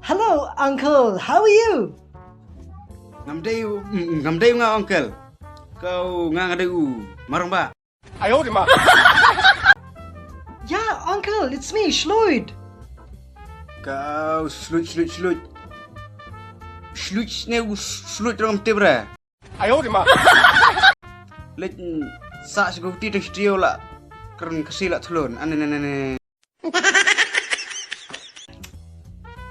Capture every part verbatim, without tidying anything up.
Hello, uncle. How are you? Ngam dei u, ngam dei u nga uncle. Kau nga nga dei u marang ba. Yeah, uncle, it's me, Shluid. Kau Shluid, Shluid, Shluid. Shluid ne u Shluid rong tebra. Lek sa sgu ti teng studio la. Kren kasi la thlun. Ane ne ne ne.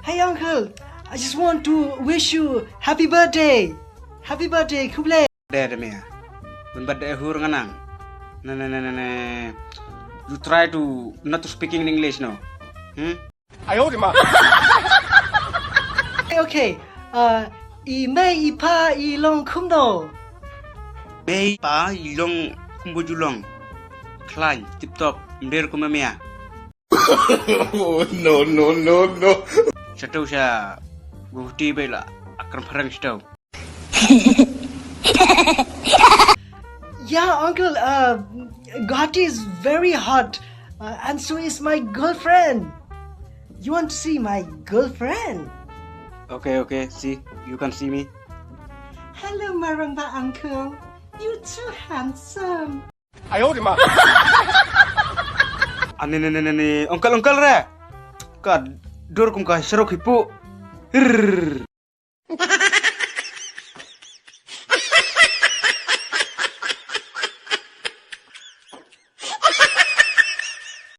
Hey uncle, I just want to wish you happy birthday. Happy birthday, khublei. Deh deh mia. Bun bad deh hur nganang. Ne ne ne ne ne. You try to not to speaking in English, no? Hmm? Okay, okay. Uh, i mei i pa i long kumno? Mei pa i long kumbo ju long. Khlaiñ, tip top, mder kumba mia. No, no, no, no. Shato sha Guwahati bela akram pharang shato. Yeah, uncle, uh, Guwahati is very hot, uh, and so is my girlfriend. You want to see my girlfriend? Okay, okay, see, you can see me. Hello, Maramba uncle. You too handsome. Ane ne ne ne ne, uncle, uncle re. Ka dur kum ka sharuk hipu. Rrrr.